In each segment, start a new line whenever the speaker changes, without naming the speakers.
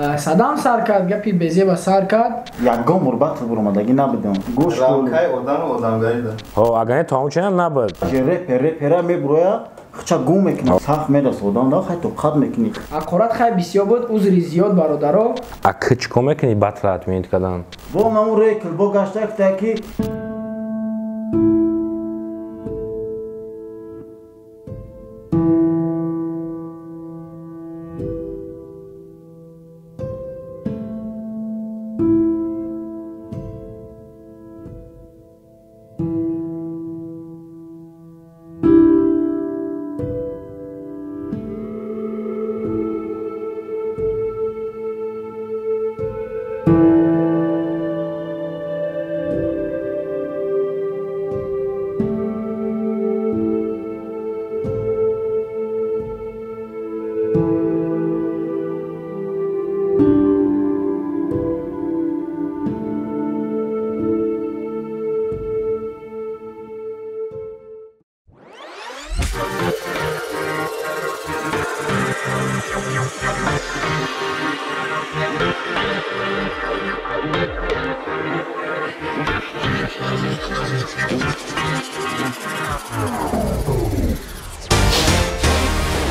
Садам сар кард, гапи безеба сар кард.
Ягон мурбат буромадагӣ набудам. Гӯш
рамкаи одаму одамгарӣ.
Ҳо, агар не то ҳамчунин набуд.
Репер репера мебуроя, хча гум мекунад. Сахт мераса одам да, хай тоқат мекунӣ.
Ҳақорат хай бисёр буд, узри зиёд бародаро.
А ки чӣ кор мекунӣ батла отменить кардан?
Бо намун рекл, бо гашта кита ки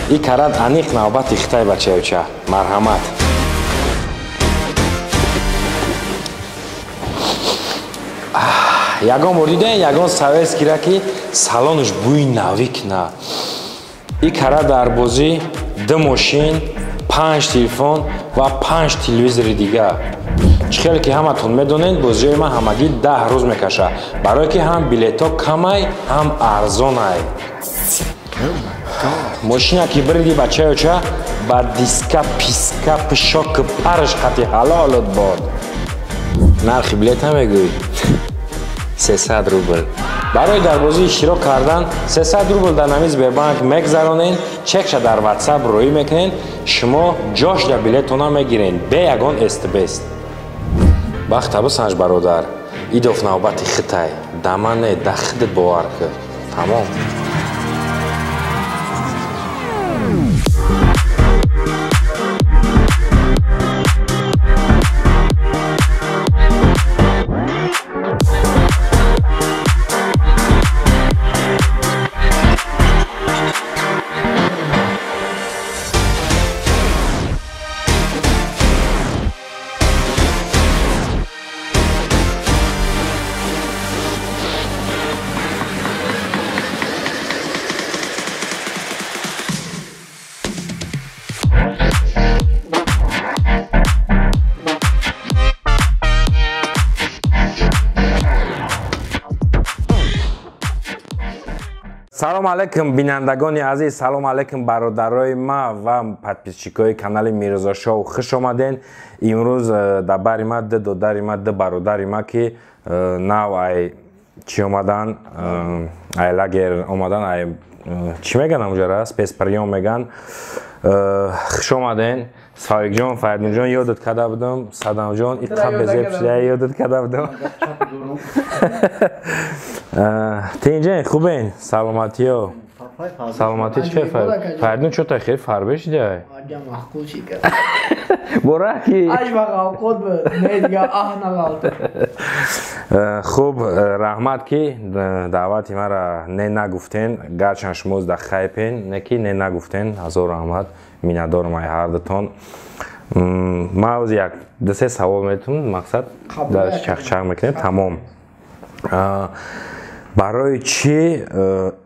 И карат аниқ навбати хитай бачаюча. Марҳамат. Ягон бор дидем, ягон советскийра ки салонаш бӯи навӣ кна. И карат дар бозӣ 2 мошин, 5 телефон ва 5 телевизори дигар. Чӣ хеле ки ҳаматон медонед, бозиҳои ман ҳамагӣ 10 рӯз мекашад, барое ки ҳам билетҳо камай, ҳам арзонай. Мошина ки бриди бачаюча ба диска, писка, пишок, парш қати ҳалолот бод. Нархи билета мегӯй 300 рубл. Барои дар бозӣ иштирок кардан 300 рубл дар нами Сбербанк мегзаронен, чекша дар WhatsApp рӯӣ мекунен, шумо ҷош дар билетона мегирен, бе ягон эстбест. Бахта бисанҷ бародар, идоф навбати хитай, да ман не, да хидат бовар кун. Тамом. Салом алейкум бинандагони азиз, салом алейкум бародарои ма ва подписчикои канали Мирзо Шоу. Хуш омаден. Имрӯз дар бари ма ду додари ма, ду бародари ма ки нав ай чӣ омадан, ай лагер омадан, ай чӣ меган амуҷара, спецприём меган. Хуш омаден. Сфавикҷон, Фаридунҷон, ёдат карда будам. Садамҷон, иққа безеб шуда ёдат карда будам. Тинҷен, хубен, саломатиё. Саломатӣ чӣ хел? Фаридун чо та хел фарбе шидай?
Ага маъқул ши кард.
Бораки.
Аш ба ғавқот буд, не дига аҳ нағалт.
Хуб, раҳмат ки даъвати мара не нагуфтен, гарчанд шумо дар хайпен, не ки не нагуфтен, ҳазор раҳмат, миннатдорам ай ҳардутон. Ман оз як ду-се савол метунам, мақсад дар чахчах мекунем, тамом. Барои чӣ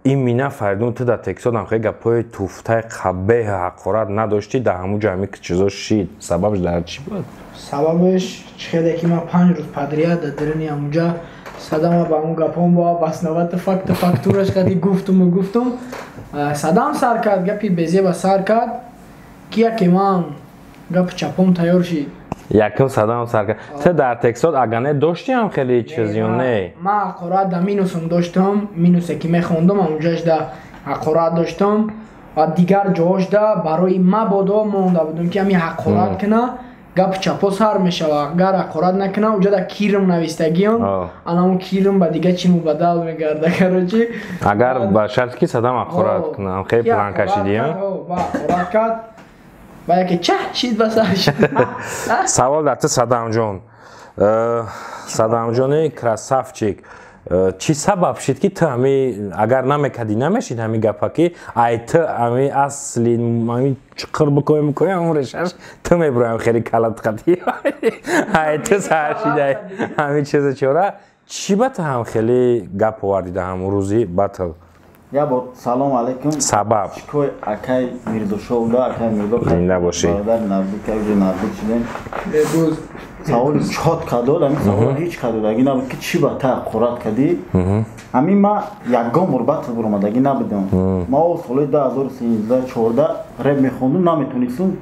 имина Фаридун ту дар текстодам хеле гапҳои туфтаи қабеҳ ҳақорат надоштӣ, дар ҳамун ҷо ҳамин чизо шид? Сабабш дар чӣ буд?
Сабабаш чӣ хеле ки ман 5 рӯз подряд дар даруни ҳамунҷа садама ба ҳамун гапҳом бо басновата факту фактураш қади гуфтуму гуфтум. Садам сар кард, гапи безеба сар кард, ки яке ман гапи чапом тайёр шид.
Якум садам сар кард. Ту дар текстот агар не доштӣ ҳам хеле чиз ё не?
Ман ҳақорат дар минусам доштам, минусе ки мехондам ҳамунҷош да ҳақорат доштам ва дигар ҷоҳош да барои мабодо монда будам ки ҳамин ҳақорат куна, гапи чапо сар мешава. Агар ҳақорат накуна, уҷа да кирм навистагиам, анамун кирм ба дига чӣ мубаддал мегарда, короче.
Агар ба шарте ки садам ҳақорат куна, хеле план кашидиам?
Ба ҳақорат кард. Ба яке чах шид ба сарш.
Савол дар ту, Садамҷон. Садамҷони красавчик, чӣ сабаб шид, ки ту ҳами агар намекардӣ, намешид ҳами гапа, ки ай ту ҳами асли ҳами чуқур бикои микои, ҳамон решаш ту мебуроям, хеле калатқати ай ту сар шидай ҳами чиза чора? Чӣ ба ту ҳам хеле гап овардида ҳамон рӯзи батл?
Я бор салом алейкум.
Сабаб?
Шикой акай Мирзошовда, акай Мирзо.
Зинда бошӣ.
Бародар, наздик, уже наздик шудем.
Бебуз.
Саволи чот кадод, ҳамин савол ҳеҷ кадодаги набуд, ки чӣ ба та ҳақорат кардӣ. Ҳамин ма ягон бор батл буромадагӣ набудам. Ма о солҳои 2013, 14 реп мехондум, наметонистум,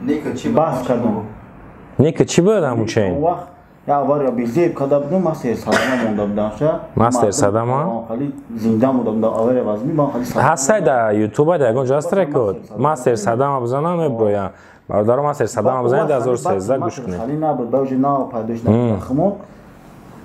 баҳс кардам.
Ника чӣ буд ҳамун чен?
Он вақт я авария безеб карда будам, мастер садама монда будам ша.
Мастер садама?
Хали зинда монда будам, авария вазми, ман хали садама.
Ҳастай да ютуба, да ягон ҷо ҳаст рекорд. Мастер садама бизанам, меброям. Бародаро, мастер садама бизанед, 2013 гӯш кунед.
Хали набуд, ба уже нав пайдо шуда хумо.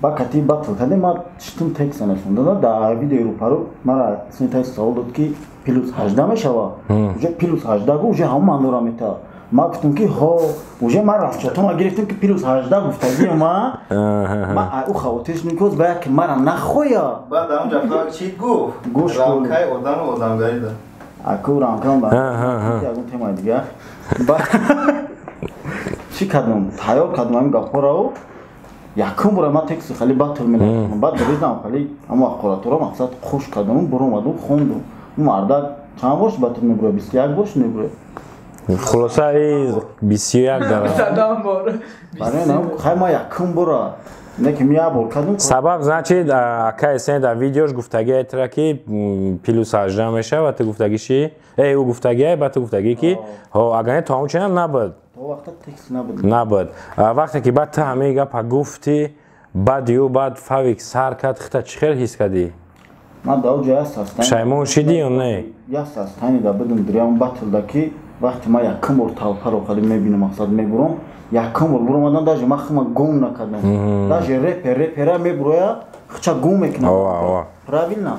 Ба кати батл кардем, ман читум текста нешон да видеои рӯпару, мара синтай савол дод, ки плюс 18 мешава. Уже плюс 18 гу, уже ҳамон маънора мета. Ма гуфтам, ки ҳо, уже ман расчётома гирифтам, ки плюс 18 гуфтагӣ ма. Ма ӯ хавотир шудем, ки ба як мара нахоя.
Баъд ҳамон ҷафар чӣ гуфт?
Гӯш кун.
Рамкаи одаму одамгарӣ да.
Аку рамкам ба ягон темаи дигар. Чӣ кардам? Тайёр кардам ҳамин гапҳоро. Якум бора ман тексти хали батл менавиштам. Баъд доридам хали ҳамон ҳақоратҳоро, мақсад, хуш кардам, буромадум, хондум. Ӯ мардак чанд бош батл мебурояд? 21 бош мебурояд.
Хулоса, и 21 дара.
Садам бор.
Барои нам хай ма якум бора. Не ки як бор кардум.
Сабаб, значит, акай Эсен дар видеош гуфтагӣ тра, ки плюс 18 мешава, ту гуфтагиши, ӯ гуфтагӣ, ба ту гуфтагӣ, ки ҳо, агар не, то ҳамон ченам набуд.
То вақта текст набуд.
Набуд. Вақте ки баъд ту ҳамаи гапа гуфтӣ, баъд ю баъд фавик сар кард, хита чӣ хел ҳис кардӣ?
Ман дар ҷо яст ҳастам.
Пушаймон шидӣ ё не?
Яст ҳастани да будум дирям батлда, ки вақте ман якум бор толпаро хали мебинам, мақсад, мебурам, якум бор буромадан, даже ман хума гум накардам. Даже репер репера мебуроя, хча гум мекунам.
Ова, ова.
Правильно?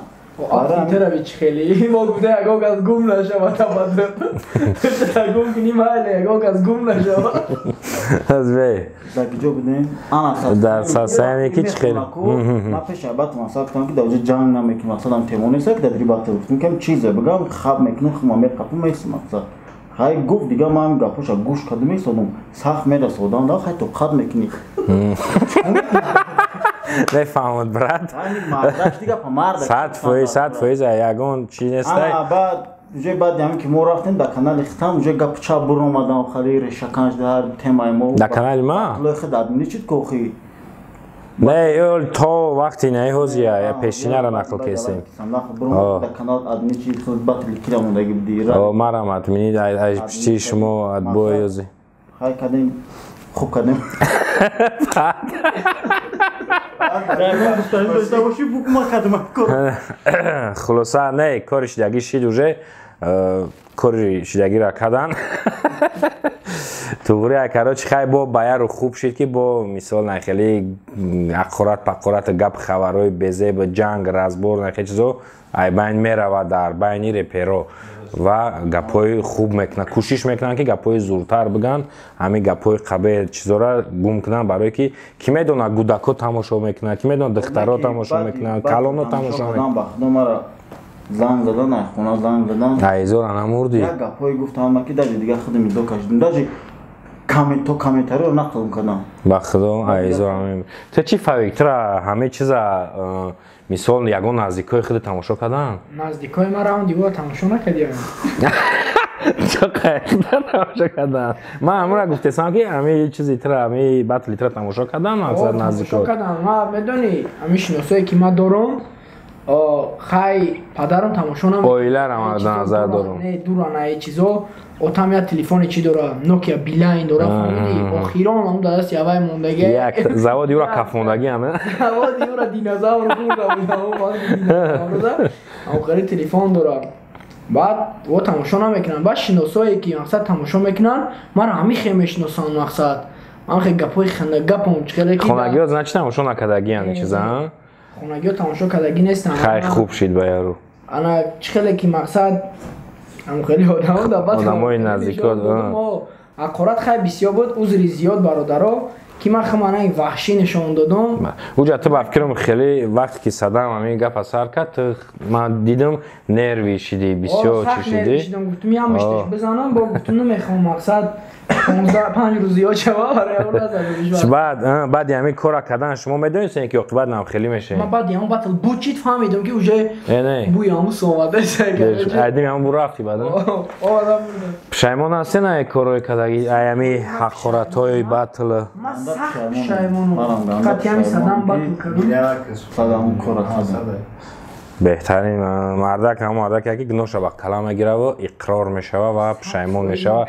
Афтирави чӣ хеле мо гуфта, ягон кас гум нашава, табадду гум кунӣ, майли, ягон кас гум нашава.
Азбе.
Дар куҷо будем? Ана.
Дар состояние ки чӣ хеле?
Ман пеши батл мақсад гуфтам, ки дар ҷо ҷанг намекунем, мақсадам темо нест, ки дар дри батл гуфтам, кам чизе бигам, хаб мекунам, хума меқапам, месим, мақсад. Хай гуфт, дига ман гапоша гӯш кардам, месодам, сахт мерасодам, да хай тоқат мекунӣ.
Мефаҳмад, брат.
Мардак, дига па мардак.
100%, 100%, ягон чи нестай.
Ана баъд уже баъди ҳамин ки мо рафтем дар канали хитам, уже гапу чап буромадам, хали решаканш дар темаи мо.
Дар канали ма?
Лои худ админи чид кохи.
Не, ё то вақти не, ҳозия пешинара нақл кесем.
Дар канал админи чид худ батли кира мондаги будӣ.
Марам админи ай пишти шумо адбой ёзи.
Хай кардем, хуб кардем. Дошта бошӣ, бук ма кардам кор.
Хулоса, не, кори шидагӣ шид, уже кори шидагиро кардан. Туғри, короче, хай бо баяру хуб шид, ки бо мисол на хеле ҳақорат пақорат, гап, хабарҳои безеб, ҷанг, разбор, на хеле чизо ай байн меравад дар байни реперо ва гапҳои хуб мекунанд, кӯшиш мекунанд, ки гапҳои зуртар бигӯянд, ҳамин гапҳои қабеҳ чизора гум кунанд, барое ки ки медонад, гудако тамошо мекунанд, ки медонад, духтаро тамошо мекунанд, калоно тамошо мекунанд.
Ба худо, мара занг задан, ай хона занг задан.
Айзора намурдӣ?
Як гапҳое гуфтам, ки даже дига худам идо кашидам, даже то комментариро нақл кардам.
Ба худо, айзора. Ту чӣ, фавик, тура ҳамаи чиза, мисол, ягон наздикои худ тамошо карданд?
Наздикои ман раунди ӯро тамошо накардиам.
Тамошо карданд. Ман ҳамонро гуфтесам, ки ҳамаи чизи тура, ҳамаи батли тура тамошо карданд, мақсад, наздико.
Тамошо кардам. Ман медонӣ, ҳамин шиносое ки ман дорам, хай, падарам тамошо намекунад.
Оиларам дар назар дорам.
Не, дуран ай чизо. Отам як телефони чи дора, Nokia Beeline дора, фаҳмидӣ? Охирон ҳам дар дасти авай мондагӣ.
Як заводи юра кафмондагӣ ам.
Заводи юра динозавр хӯрда буд. Охири телефон дора. Баъд во тамошо намекунанд. Баъд шиносое ки, мақсад, тамошо мекунанд, маро ҳамин хел мешиносанд, мақсад. Ман хел гапҳои ханда гапам чӣ хеле ки
Хонагиҳо, значит, тамошо накардагианд чиза?
Хонагиҳо тамошо кардагӣ нестанд.
Хай, хуб шид ба яру.
Ана чӣ хеле ки, мақсад, ҳам хеле одамо да баъд
одамои наздикот.
Ҳақорат хай бисёр буд, узри зиёд бародаро, ки ман химанаи ваҳшӣ нишон додам.
Уҷа ту ба фикрам хеле вақте ки Садам ҳамин гапа сар кард, ту ман дидам нерви шидӣ, бисёр чӣ шидӣ.
Гуфтум ям миштиш бизанам, бо гуфтум намехоҳам мақсад 15 рӯз зиёд шава барои он назадам.
Баъд баъди ҳамин кора кардан шумо медонистед ки оқибат нам хеле мешавед?
Ман баъди ҳамон батл буд чит фаҳмидам ки уже бӯи ҳамун омада.
Айдим ҳамон бу рафти баъд. Пушаймон ҳастед ай корҳои кардаги, ай ҳамин ҳақоратҳои батл?
Ман сахт пушаймонам. Қатъи ҳамин Садам батл кардам.
Беҳтарин мардак ҳамон мардаке ки гуноҳша ба қалам мегираву иқрор мешава ва пушаймон мешава.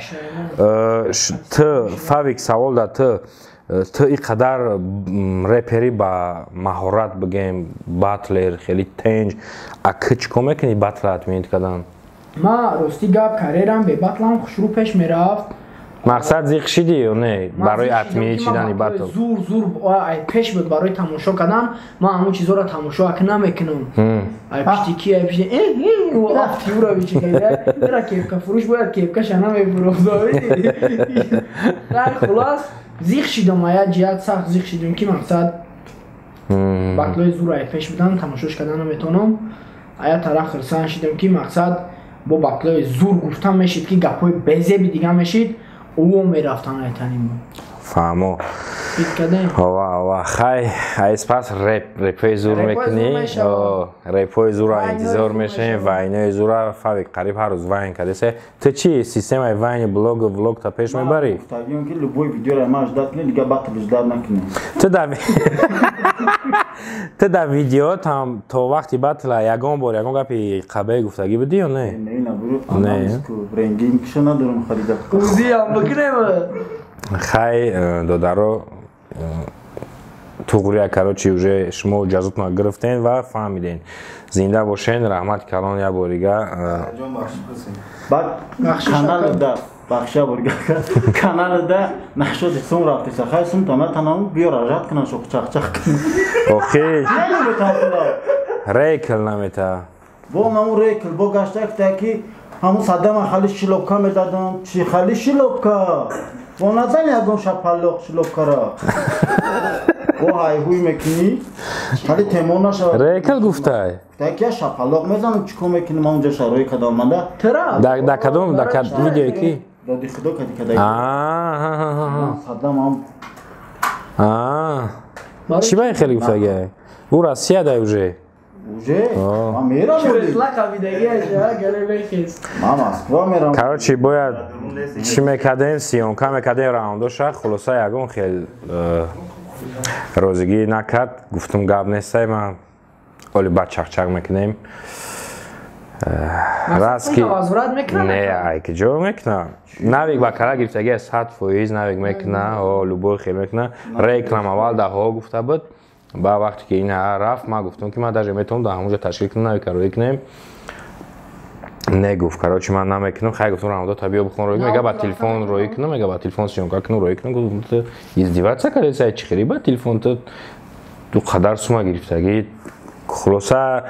Ту Фавик савол да ту ин қадар репери ба маҳорат бигем, батлер хеле тенҷ, аки чӣ кор мекунӣ батла отменить кардан?
Ман рости гап карьерам бе батлам хушрӯ пеш мерафт.
Мақсад зиқ шидӣ ё не барои отменить шидани батл?
Зур зур ай пеш буд барои тамошо кардан, ман ҳамон чизоро тамошо ак намекунам. Ай пишти ки ай пишти афтиура бичикара кепка фурӯш бояд кепкаша намефурӯхт. Дар хулос зиқ шидам, ая ҷиҳат сахт зиқ шидам ки мақсад батлои зур ай пеш будан тамошош кардан наметавонам. Ая тараф хирсан шидам ки мақсад бо батлои зур гуфтан мешид ки гапҳои безеби дига мешид. Ӯ мерафтан айтанимо.
Фаҳмо. Ова, ова, хай, айс пас репҳои зур мекунӣ, репҳои зурро интизор мешавем, вайнои зурро Фавик қариб ҳар рӯз вайн кардесе. Ту чӣ системаи вайни блогу влог та пеш мебарӣ?
Гуфтагиам ки любой видеоро ман ждать кунӣ, дига батл ждать накунӣ.
Ту дар видео там то вақти батла ягон бор ягон гапи қабе гуфтагӣ будӣ ё не?
Не, набуру. Не. Рангин киша надорам харида.
Узиам бикунем.
Хай, додаро, туғрия, короче, уже шумо иҷозатона гирифтен ва фаҳмиден. Зинда бошен, раҳмати калон як борига.
Баъд каналда бахша борига каналда нашоди сум рафтеса. Хай сум тана танам биё ражат кунан шо чақчақ кунан.
Охи. Рейкл намета.
Бо наму рейкл бо гашта ки ҳамун Садама хали шилопка мезадам. Чи хали шилопка? Бо назани ягон шапалоқ шилопкара. Бо ҳайҳуй мекунӣ, хали темон нашавад.
Рейкл гуфтай.
Гуфтай ки я шапалоқ мезанам, чӣ кор мекунӣ? Ман унҷа шарои кадам манда.
Дар кадом дар видеое ки?
Доди худо кади кадаги. Садам ҳам.
Чӣ ба ин хеле гуфтагиай? Ӯ Россия дай уже.
Уже? Ман мерам. Ман Москва мерам.
Короче, бояд чӣ мекардем, съёмка мекардем раундоша, хулоса ягон хел розигӣ накард. Гуфтум гап нестай, ман оли баъд чақчақ мекунем. Раст ки не, ай ки ҷо мекуна. Навик ба кала гирифтагӣ 100% навик мекуна, любой хел мекуна. Реклам аввал даҳо гуфта буд. Ба вақте ки ин рафт, ман гуфтам ки ман даже метавонам дар ҳамонҷо ташкил кунам, навика роӣ кунем. Не гуфт, короче, ман намекунам. Хай гуфтам раундо та биё бихон роӣ, мега ба телефон роӣ кунам, мега ба телефон съёмка кунам, роӣ кунам. Гуфтам ту издеваться кардӣ, чӣ хеле ба телефон ту ду қадар сума гирифтагӣ. Хулоса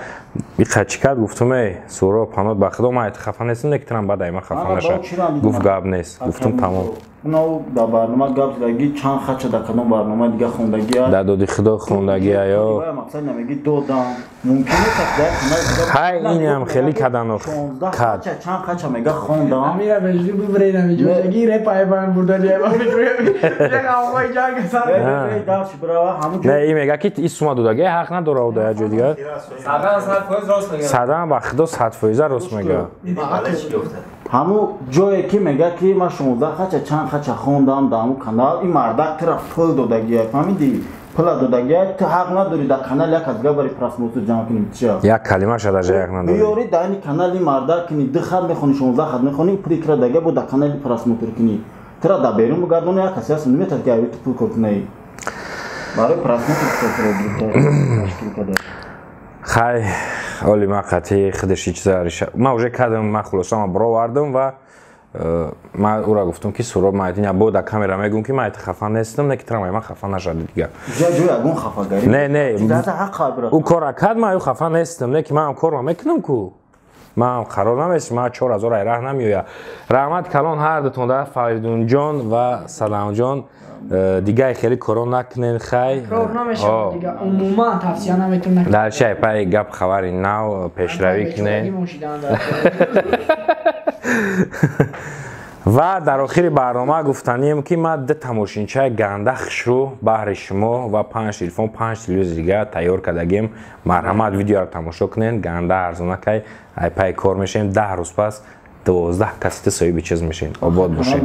иқа чӣ кард, гуфтам эй Суро панот ба худо ман хафа нестам, не ки трам баъд ай ман хафа наша. Гуфт гап нест, гуфтам тамом.
Унав дар барнома гап задагӣ чанд хача дар кадом барнома дига хондагӣ
дар доди худо хондагӣ аё
мақсад намегӣ додам мумкин нест.
Ҳай инам хеле кадан
кад чанд хача мега хондам.
Амира бежди бибренам иҷозагӣ реп айбан бурдани ай фикр ҷанг сар.
Не, ин мега ки ин сума додагӣ ҳақ надора уда як ҷои дигар.
Садам 100% рост мега.
Садам ба худо 100% рост мега.
Ҳамун ҷое ки мега ки ман 16 хача чанд хача хондам дар ҳамун канал, ин мардак тура пул додагия, фаҳмидӣ? Пула додагия, ту ҳақ надорӣ дар канал як аз габари просмотр ҷамъ кунӣ. Чия?
Як калимаша даже ҳақ надорӣ.
Биёрӣ дар ин канал ин мардак кунӣ, ду хат мехонӣ, 16 хат мехонӣ, пули тура дага бо дар канали просмотр кунӣ. Тура дар берун бигардонӣ, як касе ҳаст наметавонад ки ави ту пул кор кунӣ. Барои просмотр ташкил карда.
Хай, оли ман қатъи худаш чиза реша. Ман уже кардам, ман хулоса ман баровардам ва ман ӯра гуфтам ки Суроб Майдин бо дар камера мегӯм ки ман хафа нестам, не ки трам ман хафа нашад дигар.
Ҷои ягон хафагарӣ.
Не, не. Ӯ кора кард, ман ӯ хафа нестам, не ки ман корма мекунам ку. Ман қарор намесим, ман 4000 ай раҳ намеоя. Раҳмат калон ҳар дутонда, Фаридунҷон ва Садамҷон. Дигар хеле коро накунен, хай.
Такрор намешавад дига, умуман тавсия наметавонам.
Дар чай пай гап хабари нав пешравӣ кунен. Ва дар охири барнома гуфтанием, ки ман ду тамошинчаи ганда хушрӯ баҳри шумо ва 5 телефон, 5 телевизор дига тайёр кардагем. Марҳамат, видеоро тамошо кунен, ганда арзонакай, ай пай кор мешем. 10 рӯз пас 12 касите соҳиби чиз мешем. Обод бошед.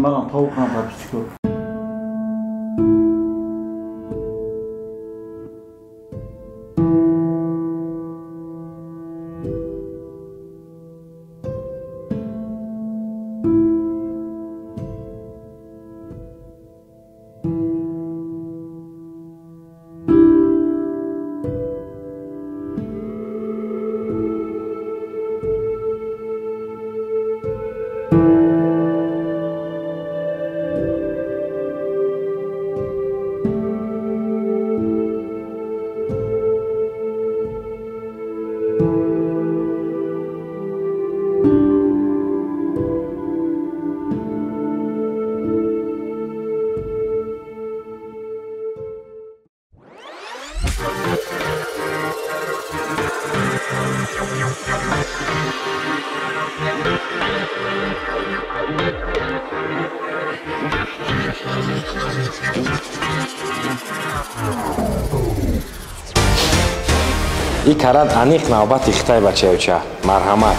И карат аниқ навбати Хитай, бачаёча. Марҳамат.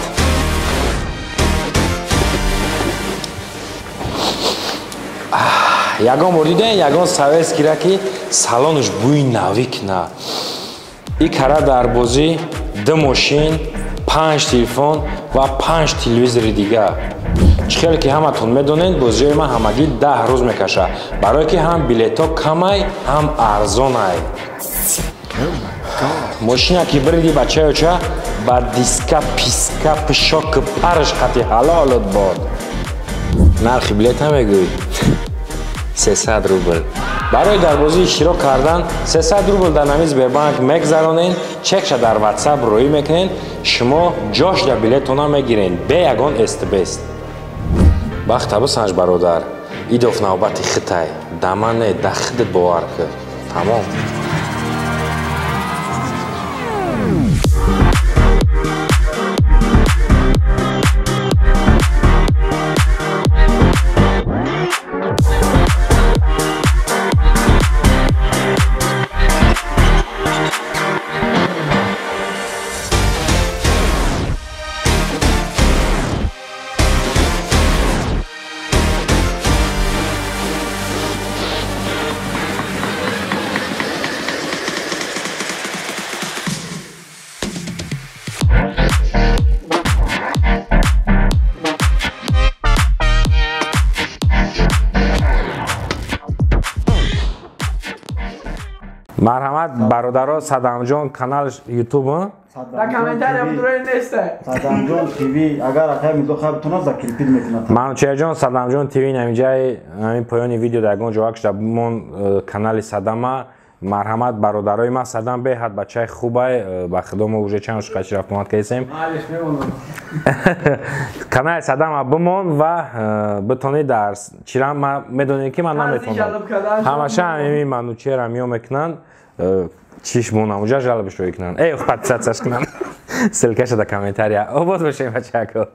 Ягон бор дидем, ягон советскира ки салонаш бӯи навӣ кна. И кара дар бозӣ 2 мошин, 5 телефон ва 5 телевизори дигар. Чӣ хеле ки ҳаматон медонед, бозиҳои ман ҳамагӣ 10 рӯз мекашад, барое ки ҳам билетҳо камай, ҳам арзонай. Мошина ки бириди, бачаёча, ба диска, писка, пишок, парш қати ҳалолот бод. Нархи билета мегӯй 300 рубл. Барои дар бозӣ иштирок кардан 300 рубл дар нами Сбербанк мегзаронен, чекша дар WhatsApp рӯӣ мекунен, шумо ҷош дар билетона мегирен, бе ягон эстбест. Бахта бисанҷ, бародар, идоф навбати Хитай. Дамане да хидат бовар кун. Тамом. Марҳамат, бародаро, Садамҷон канал YouTube.
Дар комментария будурои неста.
Садамҷон ТВ, агар акай мизо хай битонад, закрепит мекунад.
Манучеҳрҷон, Садамҷон ТВ намиҷаи ҳамин поёни видео дар ягон ҷо акшда бимон канали Садама. Марҳамат, бародарои ман, Садам беҳад бачаи хубай, ба худо мо уже чанд шуқачи рафтомад кардем. Канали Садама бимон ва битонед дар чира ман медонед ки ман наметонам. Ҳамаша ҳамин Манучеҳра миё мекунанд, чиш монам уҷа жалобиш рӯй кунанд. Эй, подписаться кунанд. Ссылкаша дар комментария. Обод бошем, бачако.